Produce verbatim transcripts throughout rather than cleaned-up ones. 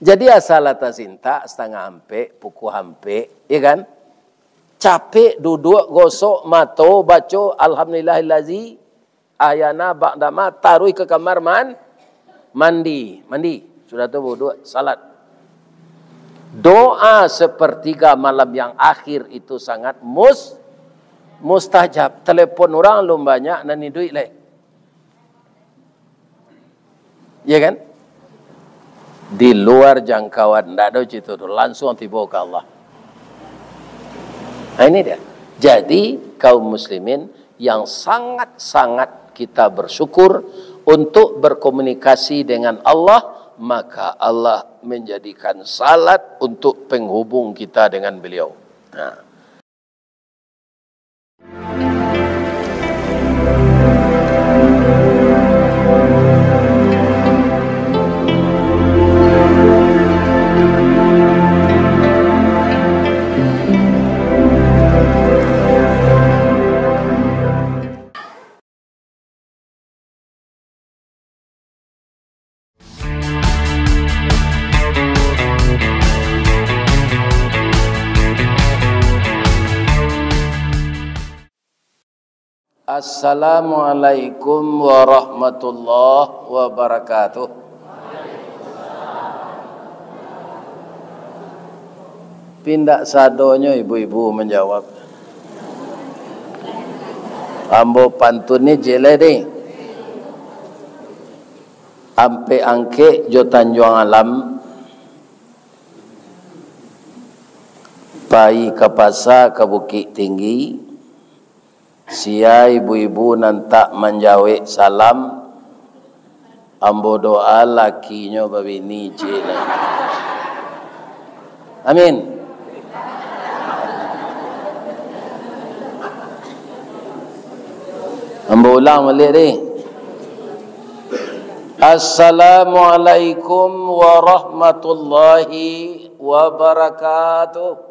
Jadi asal lah tasintak, satangah ampek, pukua ampek, ya kan? Capek duduak, gosok mato, baco, "Alhamdulillahillazi ahyana ba'dama," taruih ka kamar man-, mandi, mandi. Sudah tu wudu, salat. Doa sepertiga malam yang akhir itu sangat mus-, mustajab. Telepon urang alun banyak, nan iduik lai. Ya kan? Di luar jangkauan, ndak ada cerita tu, langsung tiba ke Allah. Nah, ini dia. Jadi, kaum muslimin, yang sangat-sangat kita bersyukur untuk berkomunikasi dengan Allah, maka Allah menjadikan salat untuk penghubung kita dengan Beliau. Nah. Assalamualaikum warahmatullahi wabarakatuh. Pindak sadonyo ibu-ibu manjawab. Ambo pantun ni jeleh deh. Ampek Angkek jo Tanjuang Alam, pai ka pasa ka Bukik Tinggi, sia ibu-ibu nan tak manjawek salam, ambo doa lakinyo babini, ciek lai. Amin. Ambo ulang baliak deh. Assalamualaikum warahmatullahi wabarakatuh.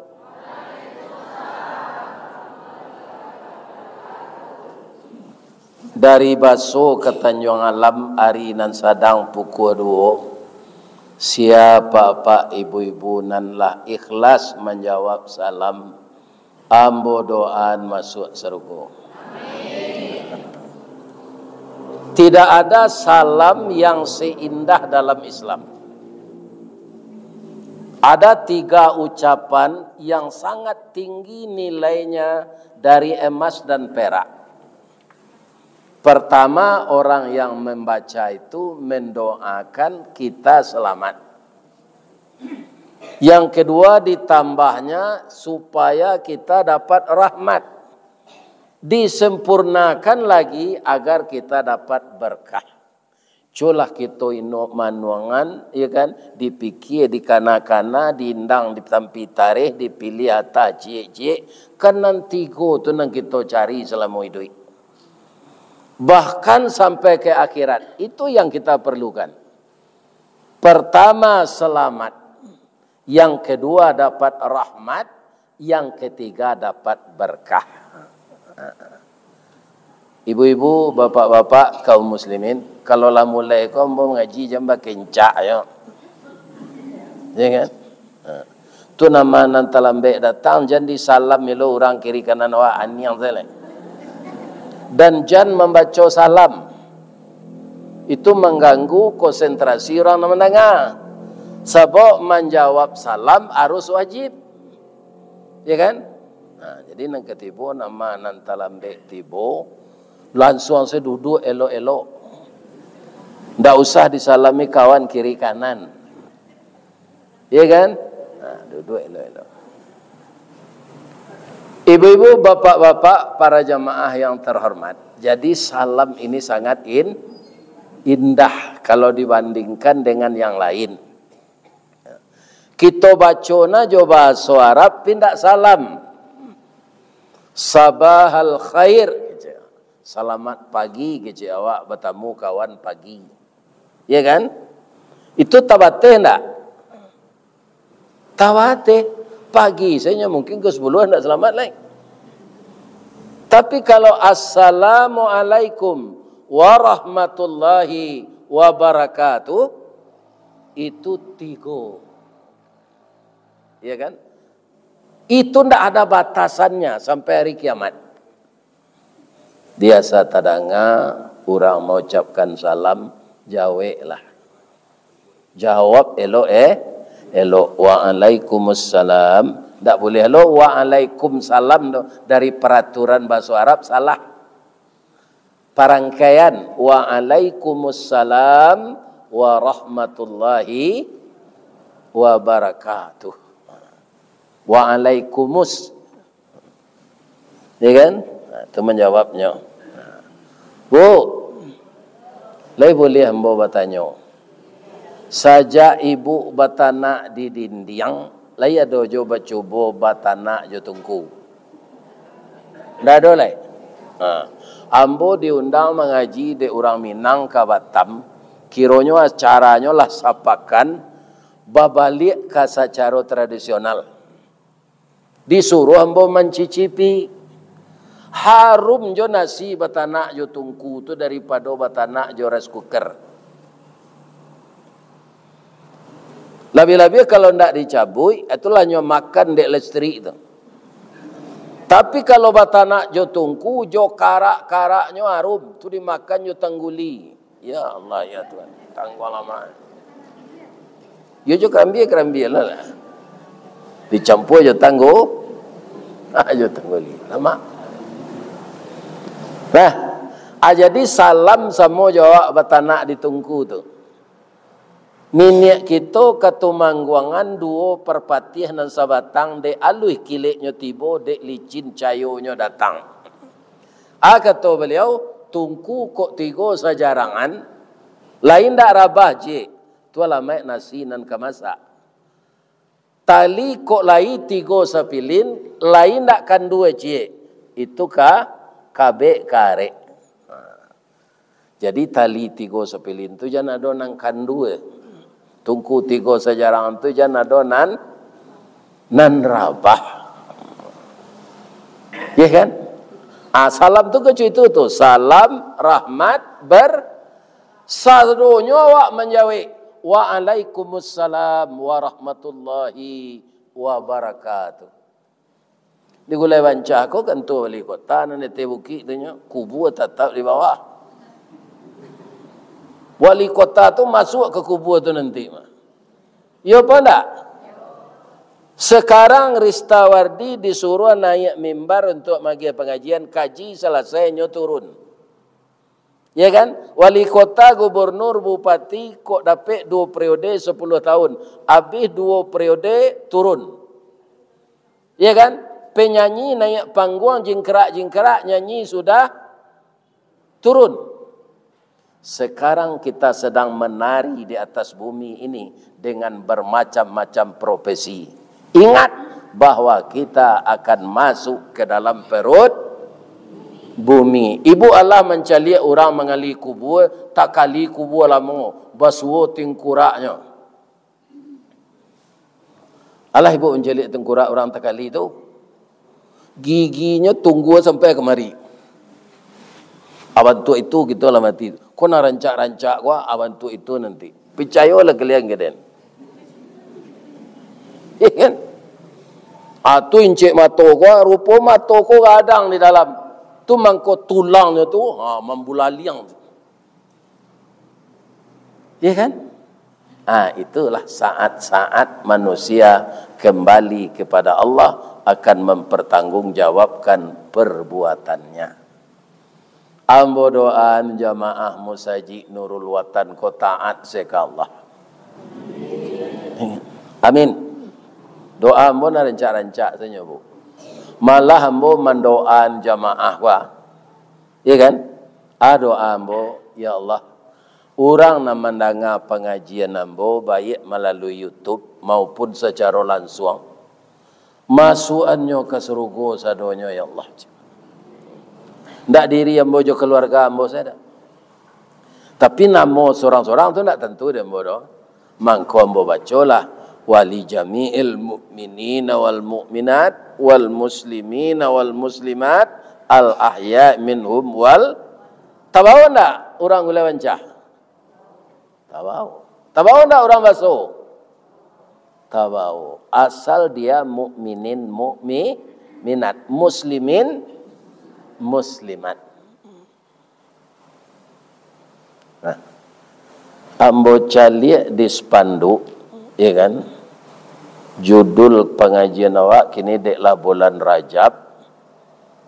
Dari Baso ka Tanjuang Alam, ari nan sadang pukua duo, sia apak-apak, ibu-ibu nan lah ikhlas manjawab salam, ambo doaan masuak sarugo. Tidak ada salam yang seindah dalam Islam. Ada tiga ucapan yang sangat tinggi nilainya dari emas dan perak. Pertama, orang yang membaca itu mendoakan kita selamat. Yang kedua, ditambahnya supaya kita dapat rahmat. Disempurnakan lagi agar kita dapat berkah. Culah kito inok manuangan, ya kan, dipikia, dikana-kana, diindang, ditampi tareh, dipilih atah ciek-ciek, kan nan tigo tu nan kito cari salamo iduik. Bahkan sampai ke akhirat, itu yang kita perlukan. Pertama, selamat. Yang kedua, dapat rahmat. Yang ketiga, dapat berkah. Ibu-ibu, bapak-bapak, kaum muslimin, kalau lah mulai ko, ambo mangaji jan bakencak yo. Ya kan? Ha. Tu nama nan talambek datang, jan disalam ilo urang kiri kanan awak, aniang sajo lai. Dan jan mambaco salam. Itu mangganggu konsentrasi urang nan mandanga. Sabab manjawab salam harus wajib. Ya kan? Nah, jadi nan katibo, nama nan talambek tibo, lansuang sajo duduak elok-elok. Ndak usah disalami kawan kiri kanan. Ya kan? Nah, duduak elok-elok. Ibu-ibu, bapak-bapak, para jamaah yang terhormat, jadi salam ini sangat in-, indah kalau dibandingkan dengan yang lain. Kito baco nah jo bahaso Arab, pindak salam. Sabahal khair, kecek. Salamat pagi, kecek, awak batamu kawan pagi. Ya kan? Itu tabateh ndak? Tabateh. Pagi sajo mungkin ko sapuluah ndak salamat lai. Tapi kalau, "Assalamualaikum warahmatullahi wabarakatuh," Itu tigo. Ya kan? Itu ndak ada batasannya sampai hari kiamat. Biasa tadanga urang maucapkan salam, jaweklah. Jawab elok, eh, elok. "Waalaikumussalam." Ndak boleh lo "Waalaikumsalam" tu. Dari peraturan bahaso Arab salah. Parangkaian, "Waalaikumussalam warahmatullahi wabarakatuh." Waalaikumus. Ya kan? Nah, itu manjawabnyo. Bu, lai buliah ambo batanyo? Sajak ibu batanak di dindiang, lai ado jo bacubo batanak jo tungku? Ndak ado lai. Ha. Ambo diundang mangaji dek urang Minang ka Batam, kironyo acaranyo lah sapakan, babaliak ka sacaro tradisional. Disuruah ambo mancicipi. Harum jo nasi batanak jo tungku tu daripado batanak jo rice cooker. Labiah-labiah kalau ndak dicabuik, itulah nyo makan dek listrik tu. Tapi kalau batanak jo tungku, jo karak-karaknyo harum, tu dimakan jo tangguli. Ya Allah, ya Tuhan. Tangguang lamak. Yo jo karambia, karambia lah, lah. Dicampua jo tanggu, ah, jo tangguli. Lamak. Nah, ah, jadi salam samo jo awak batanak di tungku tu. Niniak kito Katumangguangan duo Parpatiah nan sabatang, dek aluih kileknyo tibo, dek licin cayonyo datang. A kato baliau, tungku kok tigo sajarangan, lai ndak rabah ciek, tu alamaik nasi nan ka masak. Tali kok lai tigo sapilin, lai ndak kandua ciek, itu ka kabek ka arek. Jadi tali tigo sapilin tu jan ado nan kandua. Tungku tigo sajarangan tu jan ado nan, nan rabah. Ya kan? Ah, salam tu kecek itu tu. Salam, rahmat, ber-, sadonyo awak manjawek, "Waalaikumussalam warahmatullahi wabarakatuh." Di Gulai Bancah ko kantua wali kota, nan di ateh bukik tu nyo, kubua tatap di bawah. Wali kota tu masuak ka kubua tu nanti mah. Iyo apo ndak? Sekarang Ristawardi disuruh naiak mimbar untuak magiah pangajian, kaji salasai nyo turun. Ya kan? Wali kota, gubernur, bupati kok dapek duo periode sapuluah tahun, abih duo periode turun. Ya kan? Penyanyi naiak pangguang, jingkerak-jingkerak, nyanyi sudah turun. Sekarang kita sedang menari di atas bumi ini dengan bermacam-macam profesi. Ingat bahwa kita akan masuk ke dalam perut bumi. Ibu alah mancaliak urang mangali kubua, takali kubua lamo, basuo tingkuraknyo. Alah ibu mancaliak tungkurak urang takali tu, giginyo tunggua sampai kamari. Abantuak itu kito lah mati. Ko nan rancak-rancak ko, abantuak itu nanti. Picayolah kalian ka den. Iya kan? Ah, tu incek mato ko, rupo mato ko gadang di dalam. Tu mangko tulangnyo tu, ha, mambulaliang tu. Iya kan? Ah, itulah saat-saat manusia kembali kepada Allah, akan mempertanggungjawabkan perbuatannya. Ambo doaan jamaah Musajik Nurul Watan ko taat se ka Allah. Amin. Doa ambo nan rancak-rancak sajo, Bu. Malah ambo mandoaan jamaah ko. Iya kan? Ah, doa ambo, ya Allah, urang nan mandanga pangajian ambo, baiak malalui YouTube maupun sacaro lansuang, masuakannyo ka surugo sadonyo, ya Allah. Ndak diri ambo jo kaluarga ambo sajo, tapi namo surang-surang tu ndak tantu dek ambo doh. Mangko ambo bacolah, "Wali jami'il mu'minina wal mu'minat, wal muslimina wal muslimat, al ahya minhum wal." Tabao ndak urang Gulai Bancah? Tabao. Tabawo ndak urang baso? Tabawo. Asal dia mukminin, mukminat, muslimin, muslimat. Nah, ambo caliak di spanduk, ya kan? Judul pangajian awak kini dek lah bulan Rajab,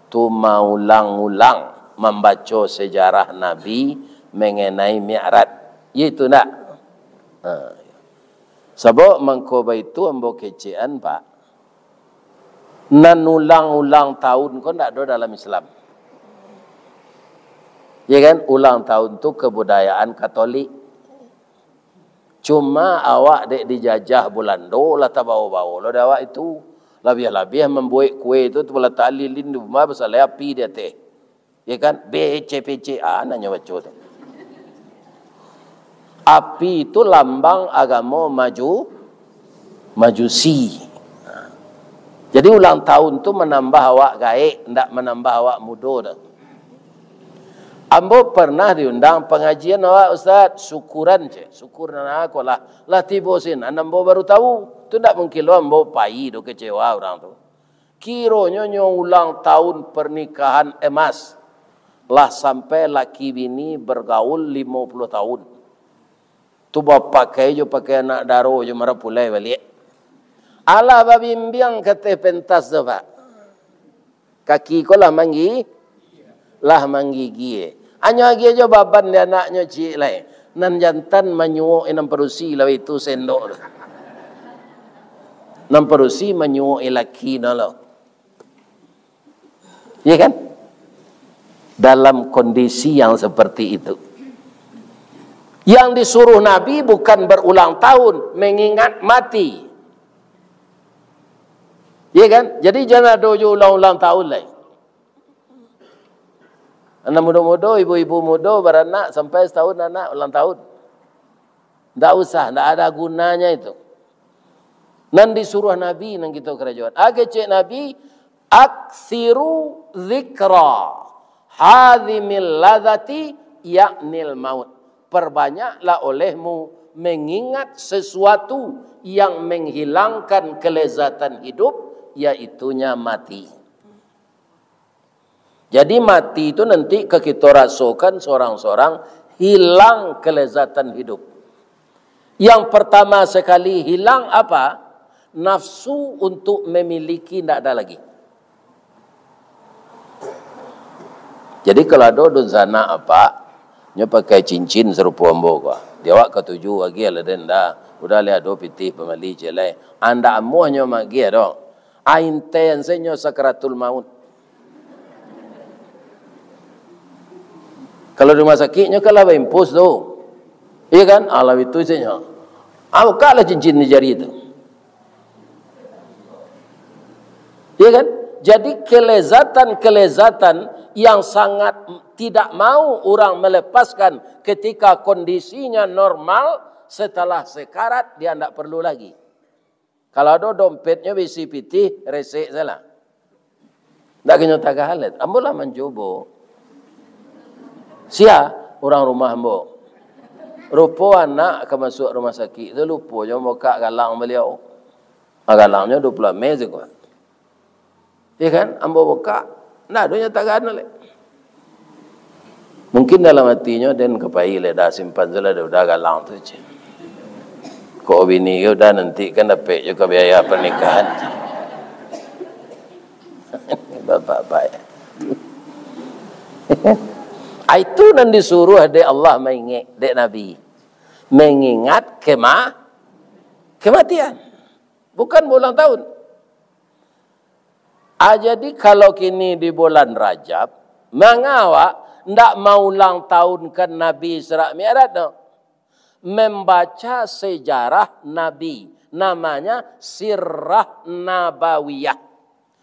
tu maulang-ulang mambaco sejarah Nabi mengenai Mi'raj. Ya itu ndak? Ha. Sabab mangko baitu ambo kecekan, Pak. Nan ulang-ulang tahun ko ndak ado dalam Islam. Ya kan? Ulang tahun tu kebudayaan Katolik. Cuma awak dek dijajah Bulando lah tabawo-bawo lo dek awak itu. Labiah-labiah mambuek kue tu, tu balatakan lilin di rumah, basalai api di ateh. Ya kan? B C P C A nanyo baco tu. Api tu lambang agamo Maju-, Majusi. Jadi ulang tahun tu manambah awak gaek, ndak manambah awak mudo doh. Ambo pernah diundang pangajian awak, Ustaz, syukuran cek. Syukur nan ako lah, lah tibo sinan ambo baru tahu. Tu ndak mungkin lo ambo pai doh, kecewa urang tu. Kironyo nyo ulang tahun pernikahan emas. Lah sampai laki bini bergaul limo puluah tahun. Tu bapakai jo pakaian anak daro jo marapulai baliak. Alah babimbiang ka ateh pentas tu, Pak. Kaki ko lah manggi-, lah manggigia. Anyo agiah jo baban di anaknyo ciek lai. Nan jantan manyuok nan padusi lah itu sendok tu. Nan padusi manyuok laki no lo. Ya kan? Dalam kondisi yang seperti itu. Yang disuruh Nabi bukan berulang tahun, mengingat mati. Ya kan? Jadi jan ado jo ulang-ulang tahun lai. Anak mudo-mudo, ibu-ibu mudo baranak sampai setahun anak ulang tahun. Ndak usah, ndak ada gunanya itu. Nan disuruh Nabi nan kito karajoan. Apo kecek Nabi, "Aksiru zikra hadhimil ladati, yaknil maut." Perbanyaklah olehmu mengingat sesuatu yang menghilangkan kelezatan hidup, yaitunya mati. Jadi mati tu nanti ka kito rasokan sorang-sorang, hilang kelezatan hidup. Yang pertama sekali hilang apa? Nafsu untuk memiliki ndak ada lagi. Jadi kalau ado dunsanak apak, nyo pakai cincin sarupo ambo ko, di awak katuju agiah lah den dah, udah lai ado pitih pambali ciek lai. Andak amuah nyo maagiah doh. Inten se nyo sakaratul maut. Kalau di rumah sakik nyo kan lah baimpus tu. Iya kan? Alah itu se nyo. Ah, bukaklah cincin di jari tu. Iya kan? Jadi kelezatan-kelezatan yang sangat tidak mau urang melepaskan ketika kondisinya normal, setelah sekarat dia ndak perlu lagi. Kalau ado dompetnyo baisi pitih, resek sajolah. Ndak ka nyo tagah lai. Ambo lah mancubo. Sia? Urang rumah ambo. Rupo anak ka masuak rumah sakik tu lupo jo mambukak galang baliau. Ah, galangnyo duo puluah ameh siko. Iya kan? Ambo bukak, ndak ado nyo tagah lai. Mungkin dalam atinyo, "Den ka pai lai dah, simpan sajolah, dah, udah galang tu," ceh. Kok bini ko udah nanti kan dapek jo ka biaya pernikahan. Bapak-bapak. Ah, itu nan disuruh dek Allah maingek, dek Nabi. Mengingat kema-, kematian. Bukan baulang tahun. Ah, jadi kalau kini di bulan Rajab, manga awak ndak maulang tahunkan Nabi Isra Mi'raj tu? Membaca sejarah Nabi, namanya Sirah Nabawiyah.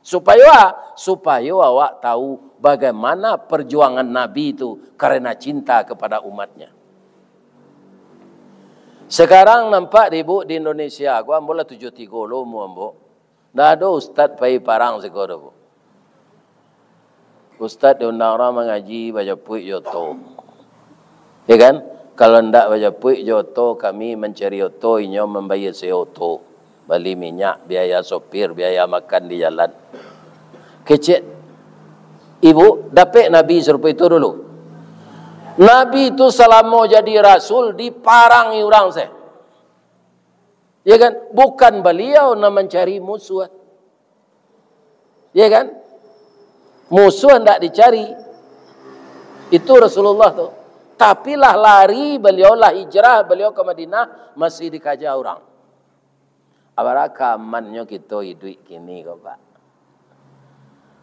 Supayo a-, supayo awak tahu bagaimana perjuangan Nabi itu karena cinta kepada umatnya. Sekarang nampak di ibu di Indonesia, aku ambo lah tujuh tigo lo umur ambo. Ndak ado ustad pai parang siko doh, Bu. Ustad diundang urang mangaji, bajapuik jo oto. Ya kan? Kalau ndak bajapuik jo oto, kami mancari oto, inyo mambayia sewa oto. Bali minyak, biaya sopir, biaya makan di jalan. Kecek ibu, dapek Nabi sarupo itu dulu. Nabi tu salamo jadi rasul diparangi urang se. Ya kan? Bukan baliau nan mancari musuah. Ya kan? Musuah ndak dicari. Itu Rasulullah tu. Tapi lah lari baliau, lah hijrah baliau ka Madinah, masih dikaja urang. Abalah ka amannyo kito iduik kini ko, Pak.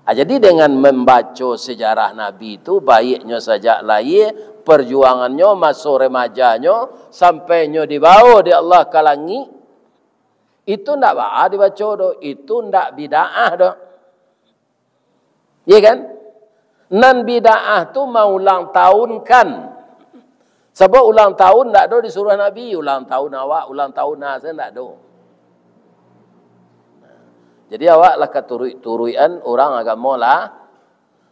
Ah, jadi dengan mambaco sejarah Nabi tu, baiknyo sajak lahia, perjuangannyo, maso remajanyo, sampai nyo dibawo dek Allah ka langik, itu ndak baa dibaco doh, itu ndak bid'ah doh. Iya kan? Nan bid'ah tu maulang tahunkan. Sabab ulang tahun ndak ado disuruah Nabi, ulang tahun awak, ulang tahun nah, saya ndak ado. Jadi awak lah katuruik-turuikan urang agamo lah,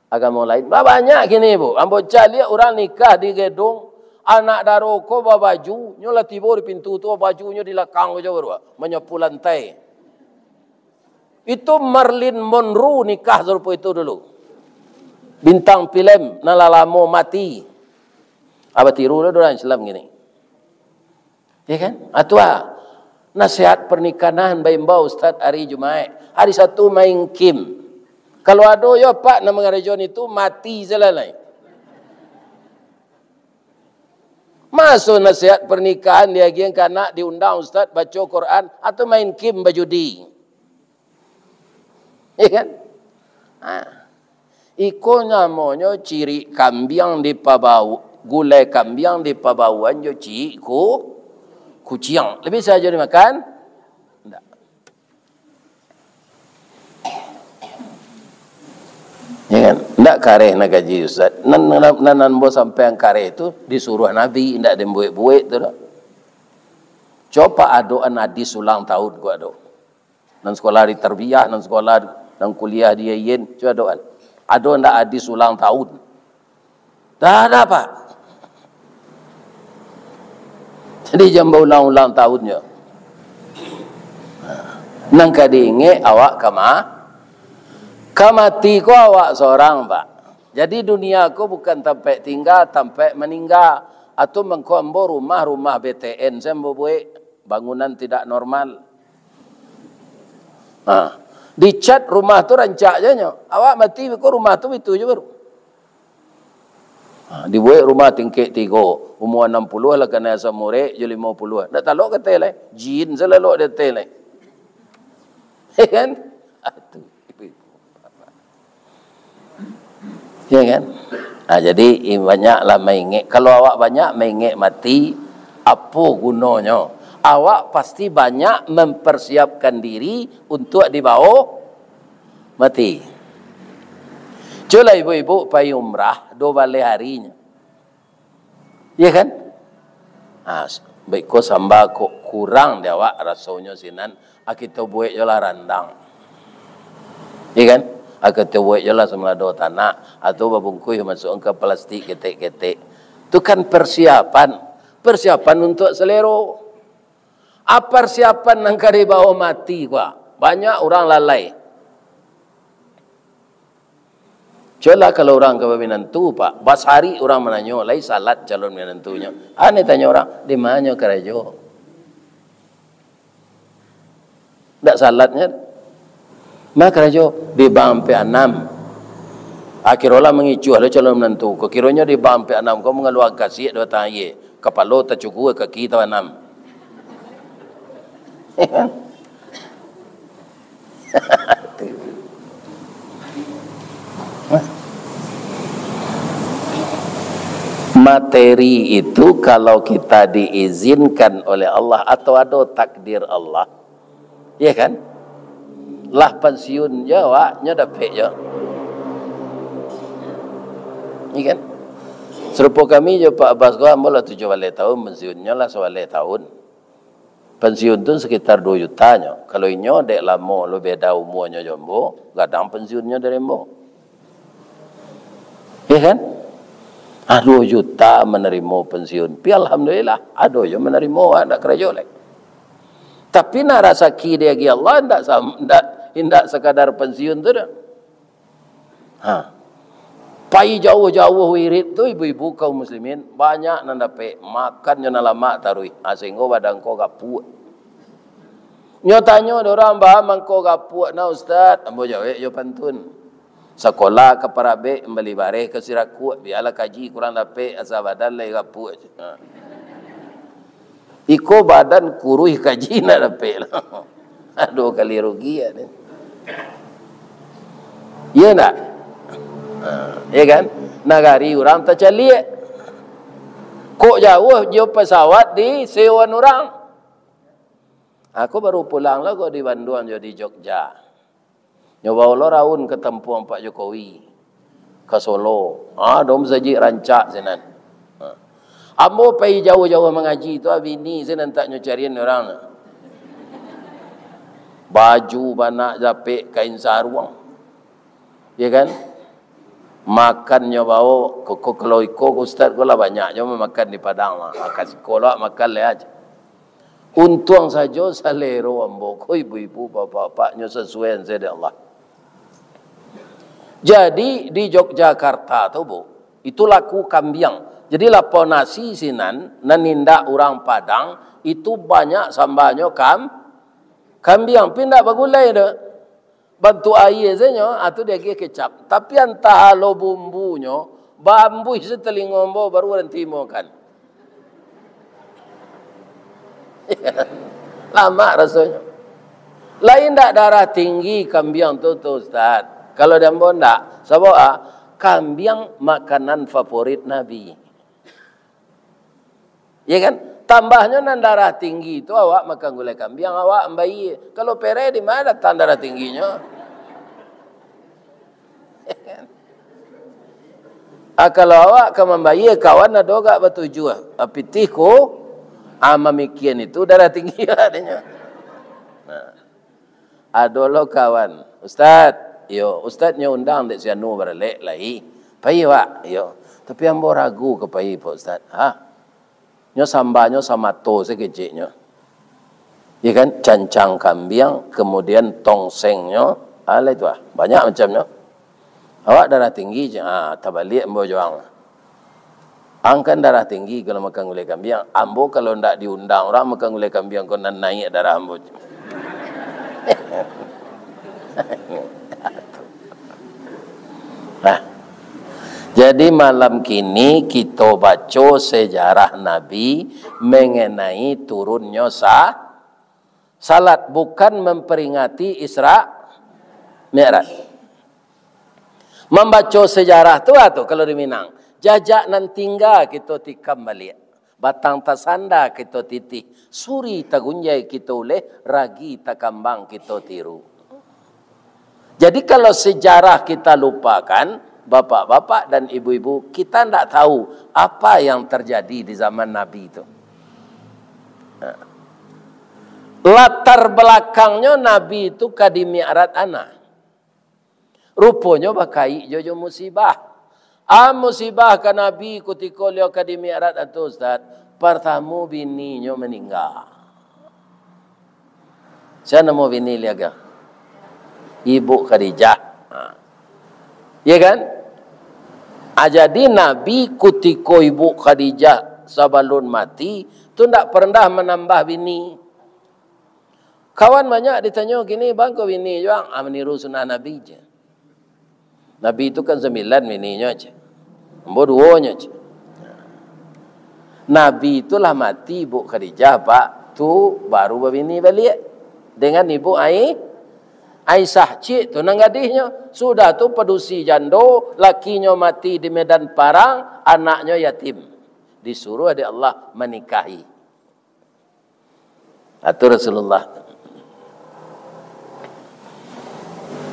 agamo lain. Bah, banyak kini, Bu. Ambo caliak urang nikah di gedung, anak daro ko babaju, nyo lah tibo di pintu tu, bajunyo di lakang ko jo baru, manyapu lantai. Itu Marilyn Monroe nikah sarupo itu dulu. Bintang filem nan lah lamo mati. Abah tiru lah urang Islam kini. Ya kan? Atu ah, nasihat pernikahan baimbau Ustaz hari Jumaik. Hari Sabtu main kim. Kalau ado yo Pak nan mangarajoan itu, mati salah lai. Maso nasihat pernikahan diagian ka anak, diundang ustaz baco Quran, atau main kim bajudi. Ya kan? Ha. Iko namonyo ciri kambiang dipabau-, gulai kambiang dipabauan jo cik ku-, kuciang. Labiah sajo dimakan? Ndak. Ya kan? Ndak kareh nak kaji, Ustaz. Nan, nan, nan, nan ambo sampaian kareh tu disuruah Nabi, ndak den buek-buek tu doh. Coba adoan hadis ulang tahun ko ado. Nan sekolah di tarbiyah, nan sekolah, nan kuliah di I A I N, cuba adoan. Ado ndak hadis ulang tahun? Dah ada, Pak. Jadi, jan baulang-ulang tahunnyo. Nan ka diingek awak ka ma-, ka mati ko awak sorang, Pak. Jadi, dunia ko bukan tampek tingga, tampek maningga. Atau mangko ambo rumah, rumah B T N se ambo buek, bangunan tidak normal. Ha. Dicat rumah tu rancak je nyo. Awak mati ko rumah tu bitu je baru. Ha, dibuek rumah tingkek tigo, umua anam puluah lah kanai asam urek, jo limo puluah. Ndak talok ka ateh lai. Jin se lalok di ateh lai. Ya kan? Ah, tu. Ya kan? Ha, jadi, i-, banyaklah maingek. Kalau awak banyak maingek mati, apo gunonyo? Awak pasti banyak mempersiapkan diri untuk dibawa mati. Cubolah ibu-ibu pai umrah duo baleh harinyo. Iya kan? Ha, s-, baiko samba kok kurang di awak rasonyo sinan, a kito buek jolah randang. Iya kan? A kito buek jolah samalado tanak, atau babungkuih masuak ka plastik ketek-ketek. Tu kan persiapan. Persiapan untuk selero. A, persiapan nan ka dibawa mati, Pak. Banyak urang lalai. Cubolah kalau urang ka baminantu, Pak. Basari urang mananyo, lai salat calon minantunyo. Aneh tanyo urang, "Di manyo karajo?" Ndak salatnyo. Ma karajo di bank ampek anam. Akhirolah mangicuah lo calon minantu. Ko kironyo di bank ampek anam ko mangaluakan kasiak di batang aia. Kapalo tacugua, kaki tabanam. Materi itu kalau kita diizinkan oleh Allah atau ado takdir Allah, ya kan? Lah pansiun jo awak, nyo dapek jo. Ya kan? Sarupo kami jo Pak Abbas ko, ambo lah tujuah baleh tahun, pansiunnyo lah sabaleh tahun. Pansiun tu sekitar duo juta nyo. Kalau inyo dek lamo lo beda umuanyo jo ambo, gadang pansiunnyo dari ambo. Ya kan? Ah, duo juta manarimo pensiun. Pi alhamdulillah, ado jo manarimo, ah, ndak karajo lai. Tapi nak rasaki diagiah Allah, ndak sam-, ndak, ndak sakadar pensiun tu doh. Ha. Pai jauah-jauah wirid tu, ibu-ibu kaum muslimin, banyak nan dapek, makannyo nan lamak taruih. Ha, sahinggo badan ko gapuak. Nyo tanyo dek urang, "Baa mangko gapuak nah, Ustaz?" Ambo jawek jo pantun. Sakolah ka Parabek, mambali bareh ka Sirakuak, bialah kaji kurang dapek, asa badan lai gapuak. Ha. Iko badan kuruih, kaji ndak dapek lah. Aduh, kali rugi ya ni. Iya ndak? Ha, iya kan? Nagari urang tacaliak. Kok jauah jo pesawat disewoan urang? Aku baru pulang lah kok di Bandung jo di Jogja. Nyo bawo lo raun ka tampuang Pak Jokowi, ka Solo. Ah, ado masajik rancak sinan. Ha. Ambo pai jauah-jauah mangaji tu, ah, bini sinan tak nyo carian urang. Baju banak, japek, kain saruang. Ya kan? Makan nyo bawo, ko, ko, kalau iko ustaz ko lah banyak nyo makan di Padang lah. Ah, ka siko lo makan lai aja. Untuang sajo salero ambo ko, ibu-ibu, bapak-bapak, nyo sasuai nan dek Allah. Jadi, di Yogyakarta tu, Bu, itu laku kambiang. Jadi, lapau nasi sinan, nan indak urang Padang, itu banyak sambahnyo kam-, kambiang. Pi indak bagulai doh. Bantuak aia sajo, ah, tu diagiah kecap. Tapi antah alo bumbunyo, baambuih satalingo ambo, baru baranti makan. Lamak rasonyo. Lai ndak darah tinggi kambiang tu, tu, Ustaz? Kalau di ambo ndak. Sabab, ah, kambiang makanan favorit Nabi. Ya kan? Tambahnyo nan darah tinggi tu awak makan gulai kambiang, awak ambai. Kalau pereh di ma datang darah tingginyo? Ya kan? Ah, kalau awak ka mambai, kawan ado gak batujuah, ah, pitih ko, ah, mamikian itu darah tinggi katonyo. Nah. Ado lo kawan, "Ustaz, iyo, Ustaz nyo undang dek si Anu baralek lai. Pai, Pak?" "Iyo. Tapi ambo ragu ka pai, Pak Ustaz." "Ha? Nyo sambanyo samato se keceknyo. Ya kan? Cancang kambiang, kemudian tongsengnyo, alah itu ah, banyak macamnyo." "Awak darah tinggi," cek. Ah, tabaliak ambo jo ang. Ang kan darah tinggi kalau makan gulai kambiang. Ambo kalau ndak diundang urang makan gulai kambiang, ko nan naiak darah ambo. Nah, jadi malam kini kito baco sejarah Nabi mengenai turunnyo sa-, salat, bukan memperingati Isra Mi'raj. Mambaco sejarah tu, ah, tu, kalau di Minang, jajak nan tingga kito tikam baliak, batang tasanda kito titih, suri tagunjai kito uleh, ragi takambang kito tiru. Jadi, kalau sejarah kita lupakan, bapak-bapak dan ibu-ibu, kita ndak tahu apa yang terjadi di zaman Nabi itu. Nah. Latar belakangnyo Nabi itu ka di Mi'raj ana. Ruponyo bakaik jo, jo musibah. A musibah ka Nabi kutiko liau ka di Mi'raj tu, Ustaz. Partamo bininyo maningga. Sia namo bini liau ko? Ibu Khadijah. Ha. Iya kan? Ah, jadi Nabi kutiko Ibu Khadijah sabalun mati, tu ndak pernah manambah bini. Kawan banyak ditanyo kini, "Baa ko bini juo?" Ah, maniru sunnah Nabi, cek. Nabi tu kan sambilan bininyo, cek. Ambo duonyo, cek. Nabi tu lah mati, Ibu Khadijah, Pak, tu baru babini baliak dengan Ibu Ai-, Aisyah, cek tu nan gadihnyo. Sudah tu padusi jando, lakinyo mati di medan parang, anaknyo yatim. Disuruah dek Allah manikahi. Atu Rasulullah.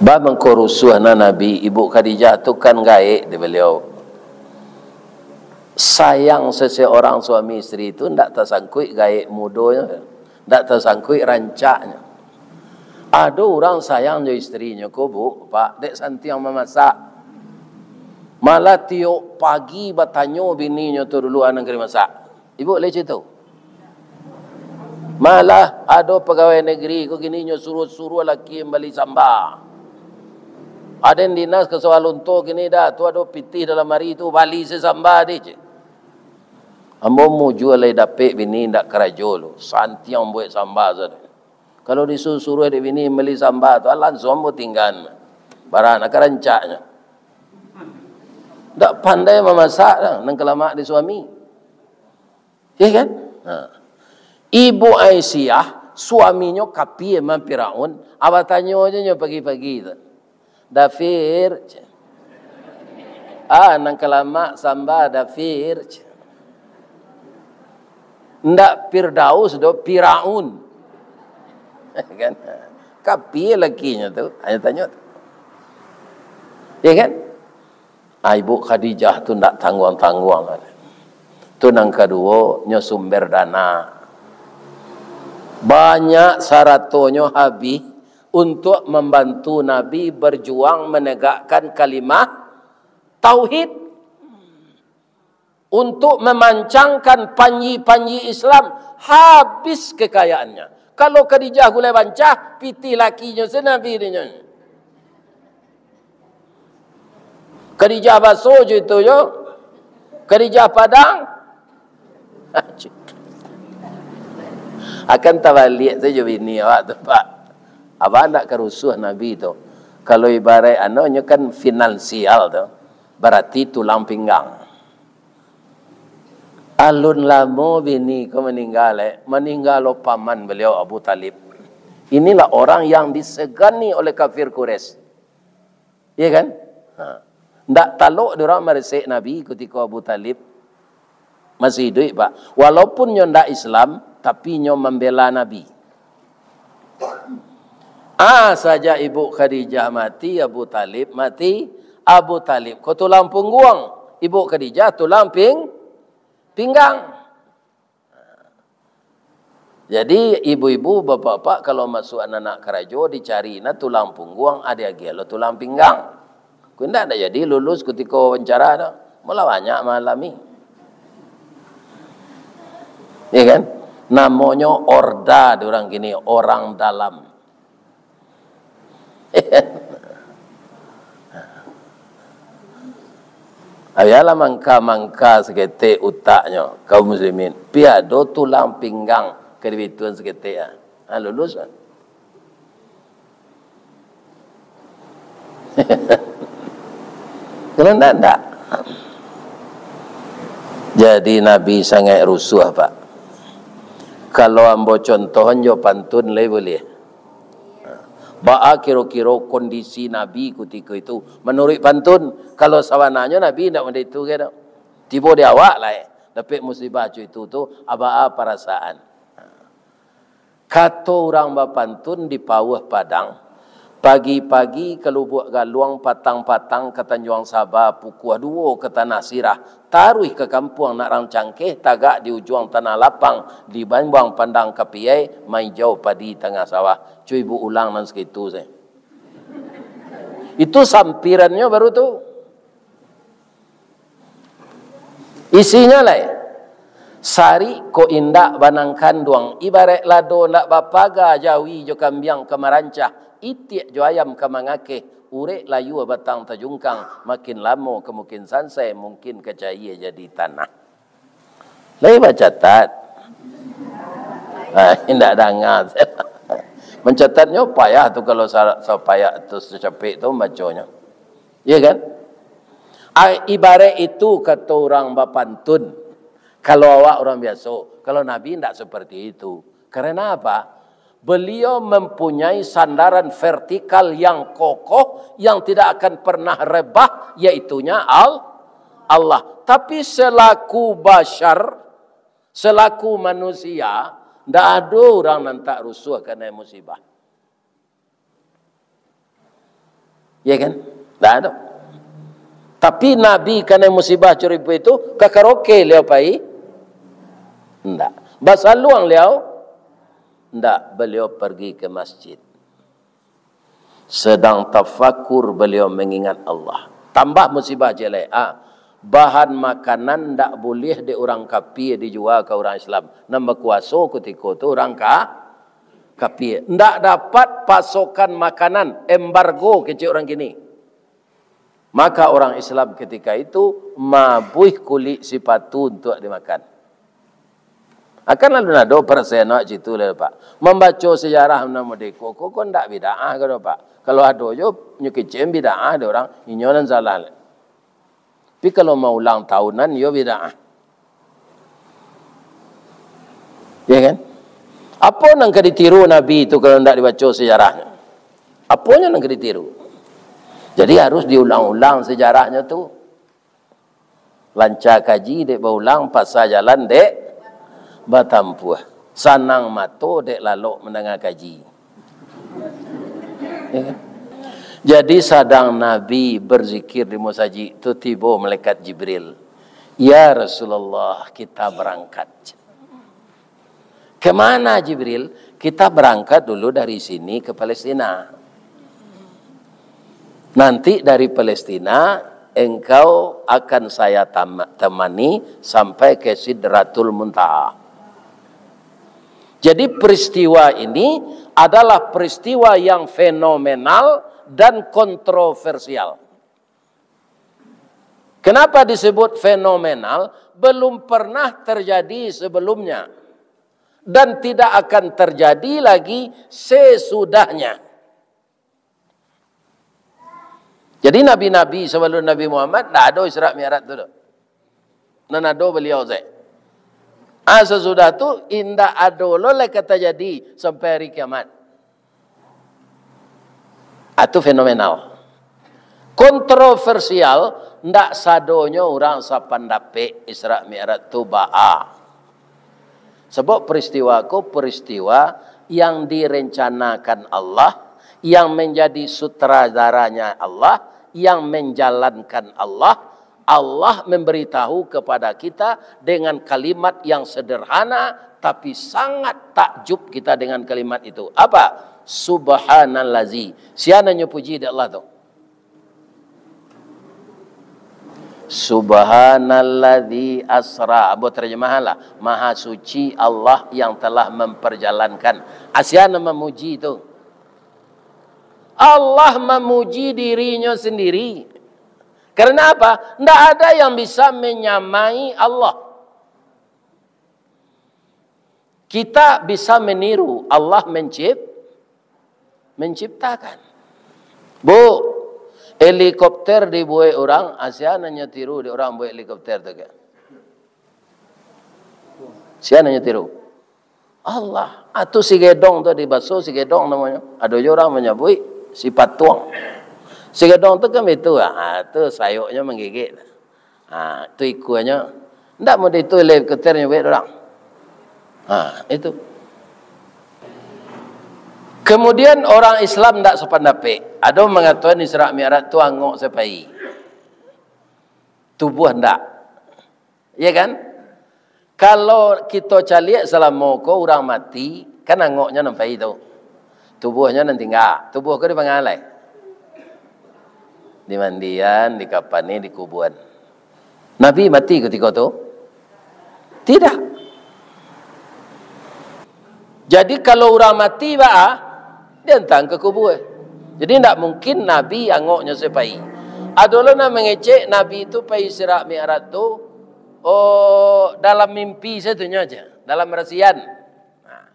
Baa mangko rusuah na Nabi, Ibu Khadijah tu kan gaek di baliau. Sayang seseorang suami isteri tu ndak tasangkuik gaek mudonyo, ndak tasangkuik rancaknyo. Ado urang sayang jo isterinyo ko, Bu, Pak, dek santiang mamasak. Malah tiok pagi batanyo bininyo tu dulu, "A nan ka dimasak?" Ibu lai cito. Malah ado pagawai nagari ko kini nyo suruah-suruah laki mambali samba. Aden dinas ka Sawah Lunto kini, "Da, tu ado pitih dalam ari tu, bali se samba deh," cek. Ambo mujua lai dapek bini indak karajo lu, santiang buek samba sajo. Kalau disuruah-suruah dek bini mambali samba tu, ah, langsuang ambo tinggaan. Bara nan ka rancaknyo. Ndak pandai mamasak doh, nan ka lamak dek suami. Iya kan? Ha. Ibu Aisyah, suaminyo kapie man Firaun, ah, batanyo ajo nyo pagi-pagi tu. "Dafir," cek. "Ah, nan ka lamak samba, Dafir," cek. Ndak Firdaus doh, Firaun. Kan? Kapie lakinyo tu, hanyo tanyo tu. Ya kan? Ah, Ibu Khadijah tu ndak tangguang-tangguang. Tu nan kaduo, nyo sumber dana. Banyak saratonyo habih untuk mambantu Nabi berjuang menegakkan kalimah tauhid, untuk memancangkan panji-panji Islam, habis kekayaannya. Kalau Khadijah gulai bancah, pitih lakinyo se Nabi dinyo. Khadijah baso jo itu jo. Khadijah Padang. Akan tabaliak sajo bini awak tu, Pak. Abah ndak ka rusuah Nabi tu. Kalau ibarat anu nyo kan finansial tu, barati tulang pinggang. Alun lamo bini ko maningga, eh. Maningga lo paman baliau Abu Talib. Inilah orang yang disegani oleh kafir Quraisy. Iya kan? Ha. Ndak talok dek urang maresek Nabi kutiko Abu Talib masih iduik, Pak. Walaupun nyo ndak Islam, tapi nyo mambela Nabi. Ah, sajak Ibu Khadijah mati, Abu Talib mati. Abu Talib ko tulang pungguang, Ibu Khadijah tulang ping-, pinggang. Jadi, ibu-ibu, bapak-bapak, kalau masuak anak karajo, dicari nah tulang pungguang, adi agiah lo tulang pinggang. Kok indak, ndak jadi lulus kutiko wawancara tu. Malah banyak mangalami. Iya kan? Namonyo orda di urang kini, orang dalam. Bialah mangka-mangka saketek utaknyo, kaum muslimin. Pi ado tulang pinggang ka dibituan saketek, ah. Ah, lulus, ah. Kalau ndak, ndak. Jadi, Nabi sangaik rusuah, Pak. Kalau ambo contohan jo pantun, lai buliah. Baa kiro-kiro kondisi Nabi kutiko itu, manuruik pantun? Kalau sabananyo Nabi indak model itu, kan? Tibo di awak lai, dapek musibah co itu tu, a baa parasaan? Kato urang bapantun di Pauah Padang, pagi-pagi ka Lubuak Galuang, patang-patang ka Tanjuang Saba, pukua duo ka Tanah Sirah, taruih ka kampuang nak rang cangkeh, tagak di ujuang tanah lapang, di bambuang pandang kapiai, maijau padi tangah sawah. Cubo ulang nan sakitu se. Itu sampirannyo baru tu. Isinyo lai, sarik kok indak banang kanduang, ibaraik lado ndak bapaga, jawi jo kambiang ka marancah, itiak jo ayam ka mangakeh, urek layua batang tajungkang, makin lamo ka makin sansai, mungkin ka cayia jadi tanah. Lai bacatat? Ah, indak danga. Mancatatnyo payah tu, kalau sa-, sapayah tu, sacapek tu mambacanya. Iya kan? Ah, ibaraik itu kato urang bapantun. Kalau awak urang biaso, kalau Nabi indak seperti itu. Karena apa? Beliau mempunyai sandaran vertikal yang kokoh, yang tidak akan pernah rebah, yaitunya Al-, Allah. Tapi selaku bashar, selaku manusia, ndak ado urang nan tak rusuah kanai musibah. Ya kan? Ndak ado. Tapi Nabi kanai musibah curipo itu, ka karaoke baliau pai? Ndak. Basaluang baliau? Ndak. Baliau pergi ke masjid. Sedang tafakur, baliau mengingat Allah. Tambah musibah ciek lai. Ah, bahan makanan ndak buliah dek urang kapia dijua ka urang Islam. Nan bakuaso kutiko tu urang ka-, kapia. Ndak dapat pasokan makanan, embargo kecek urang kini. Maka urang Islam ketika itu mabuih kulik sipatu untuak dimakan. Akan lalu nado persen awak citu lah, Pak. Mambaco sejarah nan modeko ko, ko ndak bid'ah ko, Pak. Kalau ado jo nyo kecek bid'ah dek urang, inyo nan salah. Tapi kalau maulang tahunan, yo bid'ah. Ya kan? Apo nan ka ditiru Nabi tu kalau ndak dibaco sejarahnyo? Aponyo nan ka ditiru? Jadi harus diulang-ulang sejarahnyo tu. Lanca kaji dek baulang, pasa jalan dek batampuah. Sanang mato dek lalok mandanga kaji. Ya kan? Jadi sadang Nabi berzikir di musajik tu, tibo malaikat Jibril. "Ya Rasulullah, kita berangkat." "Kemana, Jibril?" "Kita berangkat dulu dari sini ke Palestina. Nanti dari Palestina, engkau akan saya tam-, temani sampai ke Sidratul Muntaha." Jadi peristiwa ini adalah peristiwa yang fenomenal dan kontroversial. Kenapa disebut fenomenal? Belum pernah terjadi sebelumnya dan tidak akan terjadi lagi sesudahnya. Jadi nabi-nabi sebelum Nabi Muhammad ndak ado Isra Mi'raj tu doh. Nan ado baliau sajo. Ah, sasudah tu indak ado lo lai ka tajadi sampai hari kiamat. Ah, tu fenomenal. Kontroversial, ndak sadonyo urang sapandapek Isra Mi'raj tu baa. Sebab peristiwa ko peristiwa yang direncanakan Allah, yang menjadi sutradaranya Allah, yang menjalankan Allah. Allah memberitahu kepada kita dengan kalimat yang sederhana, tapi sangat takjub kita dengan kalimat itu. Apa? Subhanallazi. Sia nan nyo puji dek Allah tu? Subhanalladzi asra. Ambo terjemahkanlah, Maha Suci Allah yang telah memperjalankan. Ah, sia nan mamuji tu? Allah mamuji diri-Nyo sendiri. Karena apa? Ndak ada yang bisa menyamai Allah. Kita bisa meniru, Allah mencip-, menciptakan. Bu, helikopter dibuek urang, ah, sia nan nyo tiru dek urang buek helikopter tu ko? Sia nan nyo tiru? Allah. Ah, tu si gedong tu, di baso si gedong namonyo. Ado jo urang manyabuik si patuang. Si gedong tu kan bitu, ah, tu sayoknyo manggigik. Ha, tu ikuanyo. Ndak mudah itu helikopternyo buek urang. Ha, itu. Kemudian orang Islam ndak sapandapek. Ado mangatokan Isra Mi'raj tu angok sapai. Tubuah ndak. Ya kan? Kalau kito caliak salamo ko urang mati, kan angoknyo nan pai tu. Tubuahnyo nan tingga. Tubuah ko dipangalai. Dimandian, dikapani, dikubuan. Nabi mati kutiko tu? Tidak. Jadi kalau urang mati baa, diantang ka kubua. Jadi ndak mungkin Nabi angoknyo sapai. Ado lo nan mangecek Nabi tu pai Isra Mi'raj tu, oh, dalam mimpi satunyo aja, dalam rasian. Nah,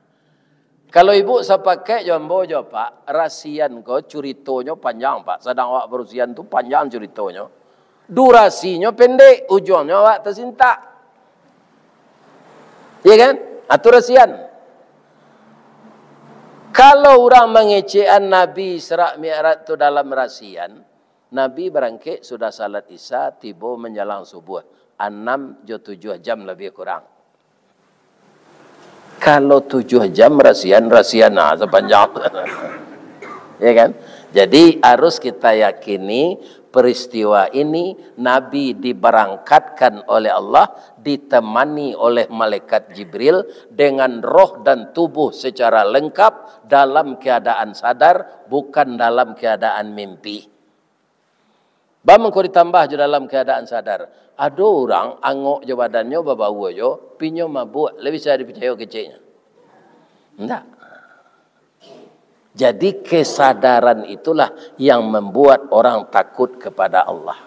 kalau ibu sapakaik jo ambo jo, Pak, rasian ko curitonyo panjang, Pak. Sadang awak barusian tu panjang curitonyo. Durasinyo pendek, ujuangnyo awak tasintak. Ya kan? Atu rasian. Kalau urang mangecekan Nabi Isra Mi'raj tu dalam rasian, Nabi barangkek sudah salat Isya, tibo manjalang subuah, anam jo tujuah jam labiah kurang. Kalau tujuah jam rasian, rasian nah sapanjang. Ya kan? Jadi harus kita yakini peristiwa ini Nabi diberangkatkan oleh Allah, ditemani oleh malaikat Jibril dengan roh dan tubuh secara lengkap dalam keadaan sadar, bukan dalam keadaan mimpi. Baa mangko ditambah jo dalam keadaan sadar? Ado urang angok jo badannyo, babau jo, pinyo mabuak, lai bisa dipicayo keceknyo? Ndak. Jadi, kesadaran itulah yang membuat orang takut kepada Allah.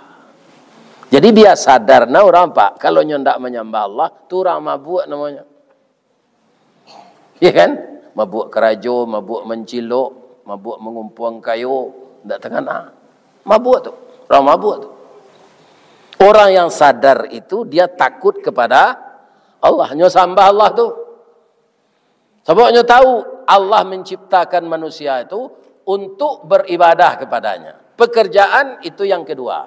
Jadi, bia sadar nah urang, Pak, kalau nyo ndak manyambah Allah, tu urang mabuak namonyo. Ya kan? Mabuak karajo, mabuak mancilok, mabuak mangumpuang kayo, ndak tangana. Mabuak tu, urang mabuak tu. Orang yang sadar itu, dia takut kepada Allah. Nyo sambah Allah tu. Sabab nyo tahu, Allah menciptakan manusia itu untuk beribadah kepada-Nya. Pekerjaan itu yang kedua.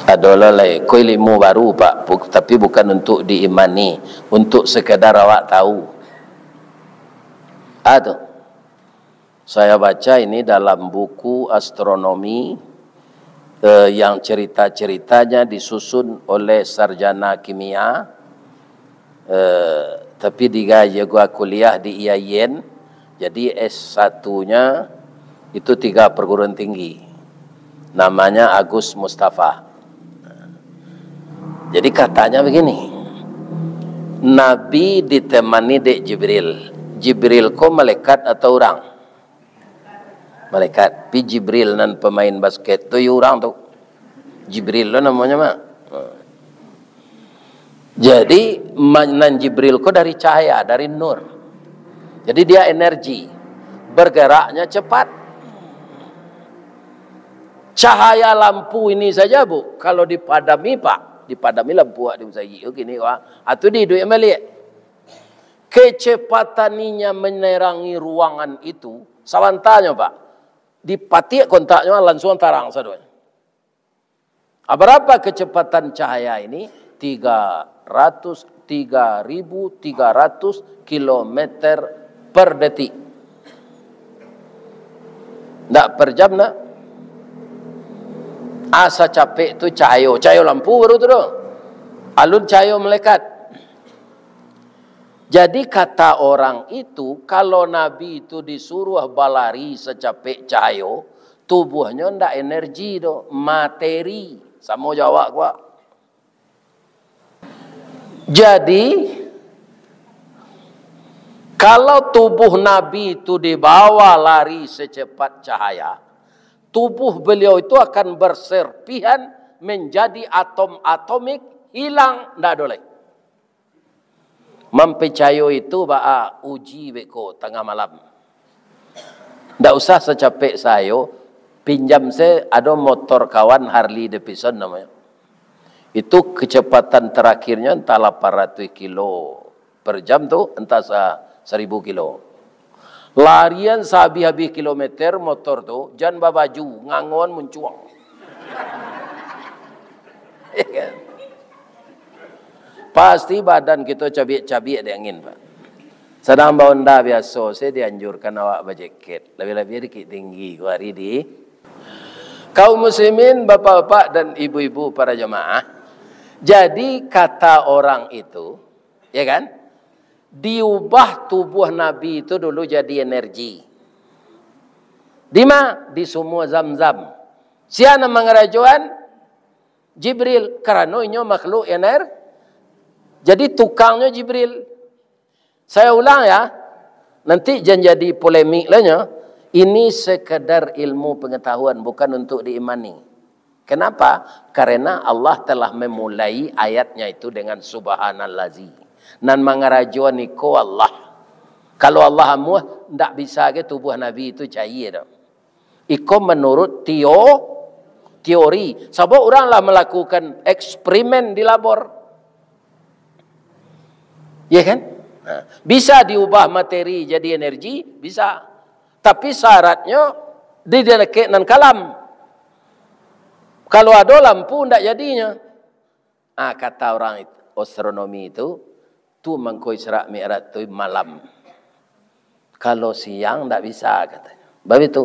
Ado lah lai, ko ilmu baru, Pak, bu-, tapi bukan untuk diimani, untuk sekedar awak tahu. Ah, tu. Saya baca ini dalam buku astronomi, eh, yang cerita-ceritanya disusun oleh sarjana kimia, eh, tapi dia juga kuliah di I A I N, jadi S satunya itu tiga perguruan tinggi. Namanya Agus Mustafa. Jadi katanya begini, Nabi ditemani dek Jibril. Jibril ko malaikat atau urang? Malaikat. Pi Jibril nan pemain basket tu, iyo urang tu. Jibril tu namonyo, Mak. Jadi, ma-, nan Jibril ko dari cahaya, dari nur. Jadi, dia energi. Bergeraknya cepat. Cahaya lampu ini saja, Bu, kalau dipadami, Pak, dipadami lampu awak di masajik tu kini, wah, atu diiduikan baliak. Kecepatan inya menerangi ruangan itu, sabantanyo, Pak, dipatiak kontaknyo, langsuang tarang sadonyo. Ah, berapa kecepatan cahaya ini? Tiga ratus, tiga ribu tiga ratus kilometer per detik. Ndak per jam, nak. Asa capek tu cahayo, cahayo lampu baru tu doh. Alun cahayo malaikat. Jadi, kata orang itu, kalau Nabi itu disuruh balari sacapek cahayo, tubuahnyo ndak energi doh, materi. Samo jo awak ko. Jadi, kalau tubuh Nabi itu dibawa lari secepat cahaya, tubuh beliau itu akan berserpihan menjadi atom-atomik, hilang, ndak ado lai. Mampicayo itu baa, uji beko tangah malam. Ndak usah sacapek sayo, pinjam se, ado motor kawan, Harley Davidson namonyo. Itu kecepatan terakhirnya entah lapan ratus kilo per jam tu, entah sa-, seribu kilo. Larian sahabih-habih kilometer motor tu, jan babaju, ngangon muncuang. Pasti badan kito cabiak-cabiak di angin, Pak. Sadang ba-Honda biaso, saya dianjurkan awak bajeket. Labiah-labiah dikit tinggi, ko ari di. Kaum muslimin, bapak-bapak dan ibu-ibu para jamaah. Jadi, kata orang itu, ya kan? Diubah tubuh Nabi itu dulu jadi energi. Di ma? Di sumua Zam-Zam. Sia nan mangarajoan? Jibril, karano inyo makhluk ener-, jadi tukangnyo Jibril. Saya ulang ya, nanti jan jadi polemik lah nyo. Ini sekedar ilmu pengetahuan, bukan untuk diimani. Kenapa? Karena Allah telah memulai ayatnya itu dengan subhanallazi. Nan mangarajoan iko Allah. Kalau Allah amuah, ndak bisa ge tubuh Nabi itu cair doh. Iko menurut teo-, teori. Sabab urang lah melakukan eksperimen di labor. Ya kan? Nah, bisa diubah materi jadi energi, bisa. Tapi syaratnyo di dakek nan kalam. Kalau ado lampu, ndak jadinyo. Ah, kata orang it-, astronomi itu, tu mangko Isra Mi'raj tu malam. Kalau siang ndak bisa, katanyo. Bab itu,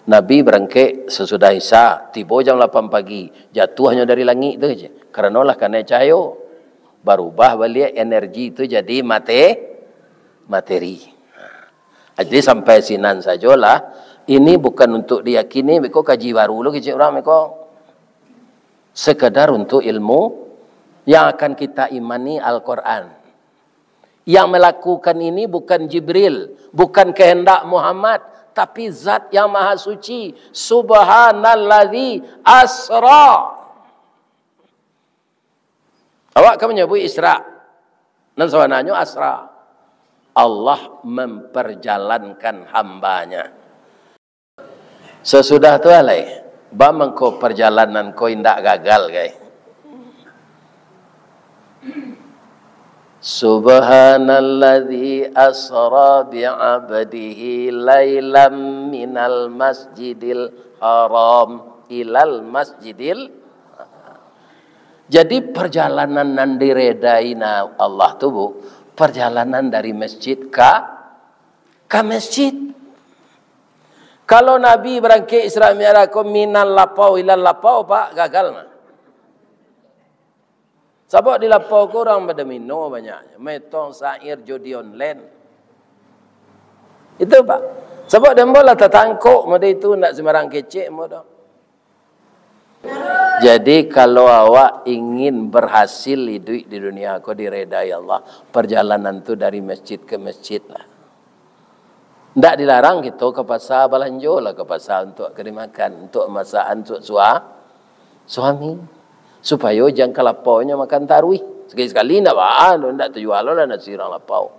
Nabi barangkek sasudah Isya, tibo jam lapan pagi, jatuahnyo dari langik tu je. Karano lah kanai cahayo, barubah baliak energi tu jadi mate-, materi. Jadi sampai sinan sajolah. Ini bukan untuk diyakini, beko kaji baru lo kecek urang beko. Sekedar untuk ilmu yang akan kita imani Al-Quran. Yang melakukan ini bukan Jibril, bukan kehendak Muhammad, tapi Zat yang Maha Suci. Subhanalladzi asra. Awak kan manyabuik Isra. Nan sabananyo asra. Allah memperjalankan hambanya. Sasudah tu alai, ba mangko parjalanan ko indak gagal, gai. Subhanalladzi asra bi'abdihi lailam minal masjidil haram ilal masjidil. Jadi, parjalanan nan diredai na Allah tu, Bu, parjalanan dari masjid ka, ka masjid. Kalau Nabi barangkek Isra Mi'raj ko minal lapau ilal lapau, Pak, gagal mah. Sabab di lapau ko urang badomino banyak, maetong sair judi online. Itu, Pak. Sabab dek ambo lah tatangkok mode itu, ndak sembarang kecek mode. Jadi, kalau awak ingin berhasil iduik di dunia ko diredai Allah, parjalanan tu dari masjid ke masjid lah. Ndak dilarang kito ka pasa balanjo lah, ka pasa untuak ka dimakan, untuak masakan, untuak sua-, suami. Supayo jan ka lapaunyo makan taruih. Sakali-sakali ndak baa, ndak tajual lah nasi urang lapau.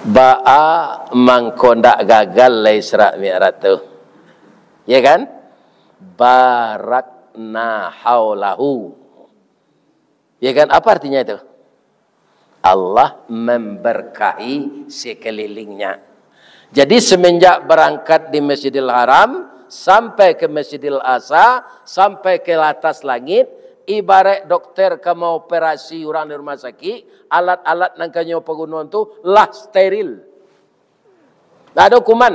Baa mangko ndak gagal lai Isra Mi'raj tu? Ya kan? Barakna haulahu. Ya kan? Apa artinya itu? Allah memberkahi sekelilingnya. Jadi, semenjak berangkat di Masjidil Haram, sampai ke Masjidil Aqsa, sampai ke atas langit, ibarat dokter ka maoperasi urang di rumah sakik, alat-alat nan kanyo pagunoan tu lah steril. Ndak ado kuman.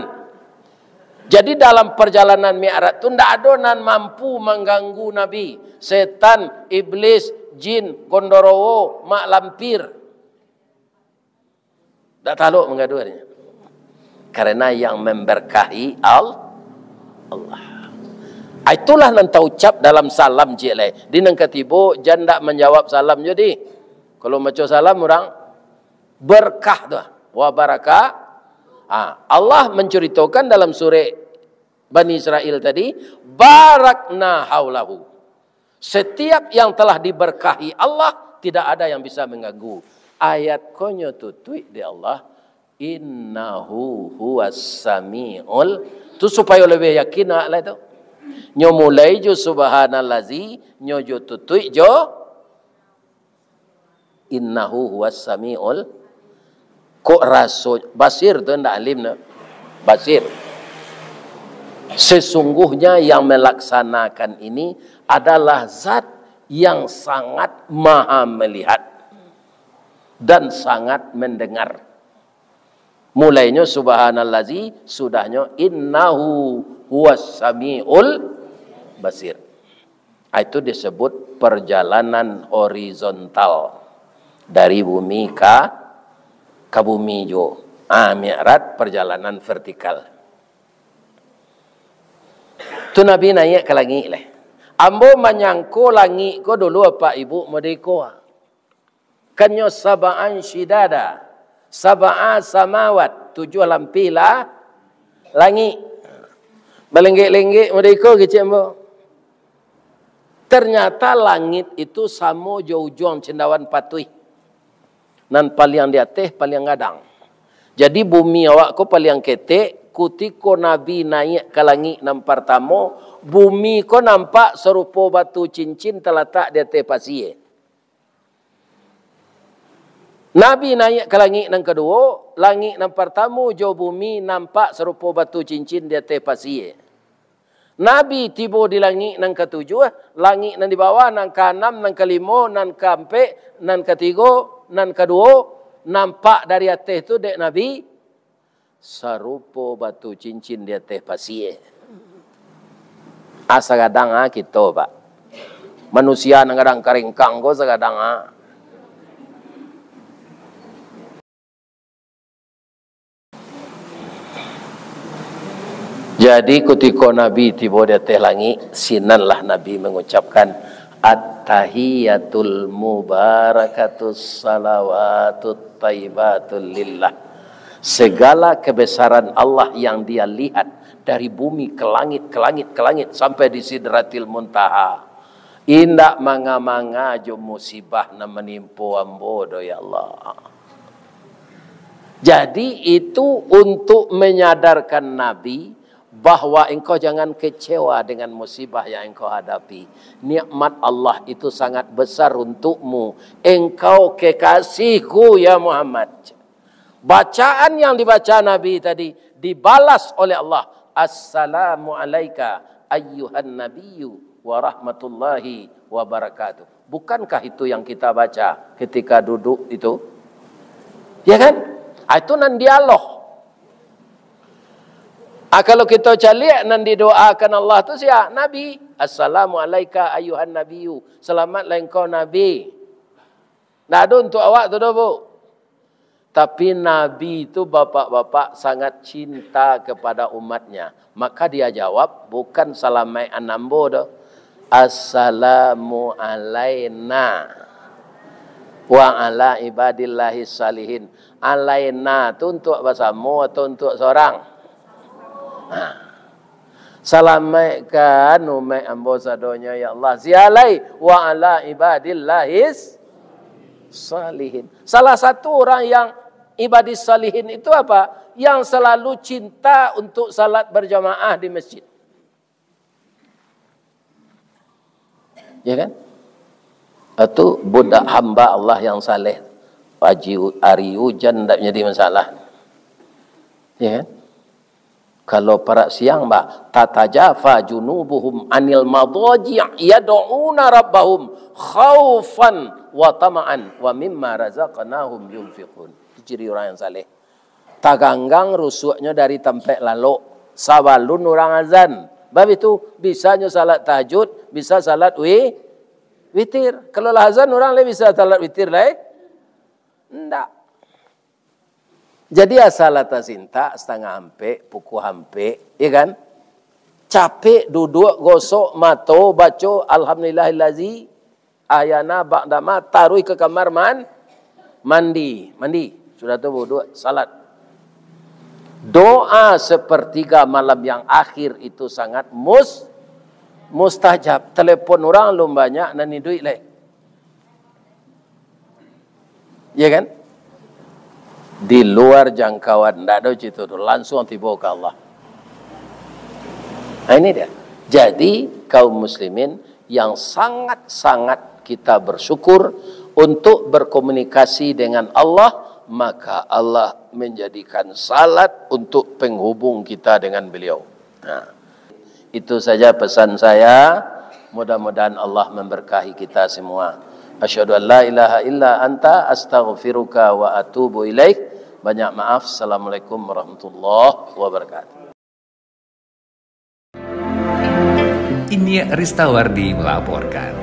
Jadi, dalam parjalanan Mi'raj tu, ndak ado nan mampu mangganggu Nabi. Setan, iblis, jin, gondorowo, mak lampir. Ndak talok manggaduah dek nyo. Karena yang memberkahi Al-, Allah. Ah, itulah nan taucap dalam salam ciek lai. Di nan katibo, jan ndak manjawab salam jo di. Kalau maco salam urang, berkah tu. Wa baraka-, ah, Allah mencuritokan dalam surek Bani Israel tadi, "Barakna haulahu." Setiap yang telah diberkahi Allah, tidak ada yang bisa mengganggu. Ayat ko nyo tutuik dek Allah, "Innahu huwas samiul." Tu supayo lebih yakin awak lai tu. Nyo mulai jo subhanallazi, nyo jo tutuik jo Innahu huwas samiul. Kok raso basir tu ndak alim tu? Basir. Sesungguhnya yang melaksanakan ini adalah Zat yang sangat maha melihat dan sangat mendengar. Mulainyo subhanallazi, sudahnyo innahu huwas samiul basir. Ah, itu disebut perjalanan horizontal dari bumi ka, ka bumi juo. Ah, Mi'raj perjalanan vertikal. Tu Nabi naiak ka langik lai. Ambo manyangko langik ko dulu, Apak Ibuk, model iko. Kan nyo sab'an syidada, sab'a samawat, tujuah lapih lah langik. Balenggek-lenggek model iko kecek ambo. Ternyata langit itu samo jo ujuang cendawan patuih. Nan paliang di ateh, paliang gadang. Jadi bumi awak ko paliang ketek, kutiko Nabi naiak ka langik nan partamo, bumi ko nampak sarupo batu cincin talatak di ateh pasie. Nabi naiak ka langik nan kaduo, langik nan partamo jo bumi nampak sarupo batu cincin di ateh pasie. Nabi tibo di langik nan katujuah, langik nan di bawah, nan kaanam, nan kalimo, nan kaampek, nan katigo, nan kaduo, nampak dari ateh tu dek Nabi, sarupo batu cincin di ateh pasie. Ah, sagadang ah kito, Pak. Manusia nan gadang karengkang ko sagadang ah. Jadi, kutiko Nabi tibo di ateh langik, sinanlah Nabi mangucapkan, "At-tahiyatul mubarakatus salawatut thayyibatul lillah." Segala kebesaran Allah yang Dia lihat dari bumi ke langit, ke langit, ke langit, sampai di Sidratil Muntaha, indak manga-manga jo musibah nan manimpo ambo doh, ya Allah. Jadi, itu untuk menyadarkan Nabi bahwa engkau jangan kecewa dengan musibah yang engkau hadapi. Nikmat Allah itu sangat besar untukmu. Engkau kekasihku, ya Muhammad. Bacaan yang dibaca Nabi tadi dibalas oleh Allah, "Assalamu alaika ayyuhan nabiyyu wa rahmatullahi wa barakatuh." Bukankah itu yang kita baca ketika duduk itu? Ya kan? Ah, itu nan dialog. Ah, kalau kita caliak, nan didoakan Allah tu sia? Nabi. "Assalamu alaika ayyuhan nabiyyu." Selamatlah engkau, Nabi. Ndak ado untuk awak tu doh, Bu. Tapi Nabi tu, bapak-bapak, sangat cinta kepada umatnya. Maka dia jawab, bukan salamaik an ambo doh. "Assalamu alaina wa ala ibadillahi salihin." Alaina tu untuak basamo atau untuak sorang? Nah. Salamaikkan umaik ambo sadonyo, ya Allah. Sia lai? Wa ala ibadillahis salihin. Salah satu orang yang ibadis salihin itu apa? Yang selalu cinta untuk salat berjamaah di masjid. Ya kan? Itu budak hamba Allah yang saleh. Haji u-, ari ujan ndak jadi masalah. Ya kan? Kalau parak siang, bah, "Tatajafa junubuhum anil madaji' yad'una rabbahum khaufan wa tama'an wa mimma razaqnahum yunfiqun." Itu ciri urang yang saleh. Taganggang rusuaknyo dari tampek lalok sabalun urang azan. Bab itu, bisanyo salat tahajud, bisa salat wi-, witir. Kalau lah azan, urang lai bisa salat witir lai? Ndak. Jadi, asa lah tasintak, satangah ampek, pukua ampek, ya kan? Capek duduak, gosok mato, baco, "Alhamdulillahillazi ahyana ba'dama," taruih ka kamar man-, mandi. Mandi. Sudah tu wudu, salat. Doa sepertiga malam yang akhir itu sangat mus-, mustajab. Telepon urang alun banyak, nan iduik lai. Ya kan? Di luar jangkauan, ndak ado cito tu, langsung tibo ka Allah. Nah, ini dia. Jadi, kaum muslimin, yang sangat-sangat kita bersyukur untuk berkomunikasi dengan Allah, maka Allah menjadikan salat untuk penghubung kita dengan Beliau. Nah, itu saja pesan saya. Mudah-mudahan Allah memberkahi kita semua. Asyhadu an la ilaha illa anta, astaghfiruka wa atubu ilaik. Banyak maaf. Assalamualaikum warahmatullahi wabarakatuh. Inyiak Ristawardi melaporkan.